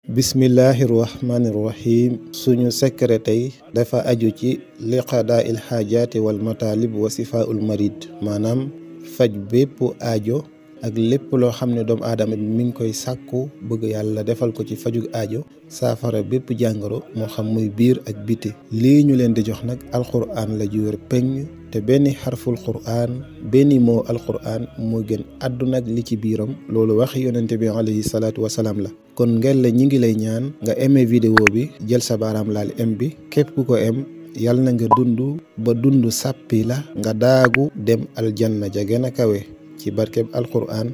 bismillahirrahmanirrahim suñu secret tey dafa aju ci liqadaa il xaajaati wal mataalib wa sifaul marid maanaam faj bépp aajo ak lépp loo xam ne doomu aadama bi mi ngi koy sàkku bëgg yàlla defal ko ci fajug aajo saafara bépp jàngoro moo xam muy biir ak biti. lii ñu leen di jox nag alquran la ju wér peñ te benn xarful quran benn moo alquran moo gën àdduna ak li ci biiram loolu wax yonente bi alayhi salaatu wasalaam la. kon ngel la ñi ngi lay ñaan nga aimé vidéo bi jël sa baaraam laal m bi képp ku ko am yàlla na nga dund ba dund sàppi la nga daagu dem aljanna ja gën a kawe ci barkeb alquran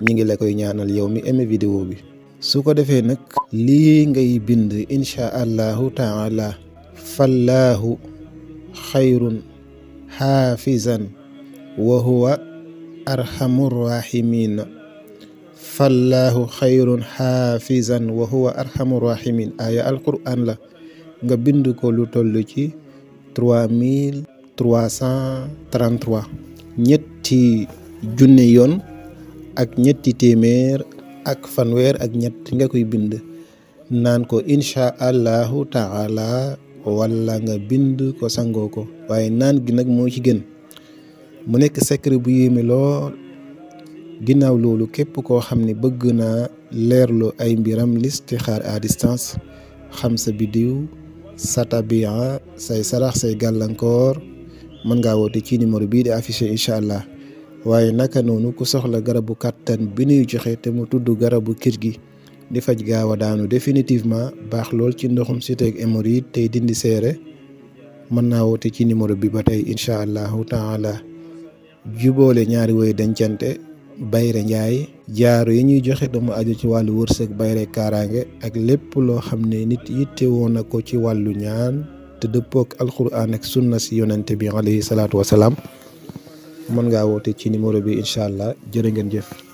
ñi ngi la koy ñaanal yow mi aimé vidéo bi. su ko defee nag lii ngay bind insha allahu taala fallaahu xayrun xaafizan wa huwa arhamur rahimin fallaahu xayrun xaafizan wa huwa arhamur rahimin aya alquran la nga bind ko lu toll ci 3333 ñetti junne yoon ak ñetti téeméer ak fanweer ak ñett nga koy bind naan ko insha allahu taala wala nga bind ko sangoo ko waaye naan gi nag moo ci gën mu nekk secret bu yéeme lool. ginnaaw loolu képp koo xam ne bëgg naa leerlu ay mbiram listixaar à distance xam sa biddiw sa tabia say sarax say gàllankoor mën ngaa woote ci numéro bii di affiché incha allah. waaye naka noonu ku soxla garabu kàttan bi nuy joxe te mu tudd garabu kir gi di faj gaaw a daanu définitivement baax lool ci ndoxum cité ak hémorroïde tey dindi seere mën naa woote ci numéro bi ba tey incha allahu taala. juboole ñaari woy dencante bayre njaay jaaro yi ñuy joxe dama aju ci wàllu wërsëg bayre kaaraange ak lépp loo xam ne nit yitte woon na ko ci wàllu ñaan te dëppook alquran ak sunna si yonente bi alayhi salaatu wasalaam mën ngaa woote ci numéro bi incha allah jërë ngeen jëf.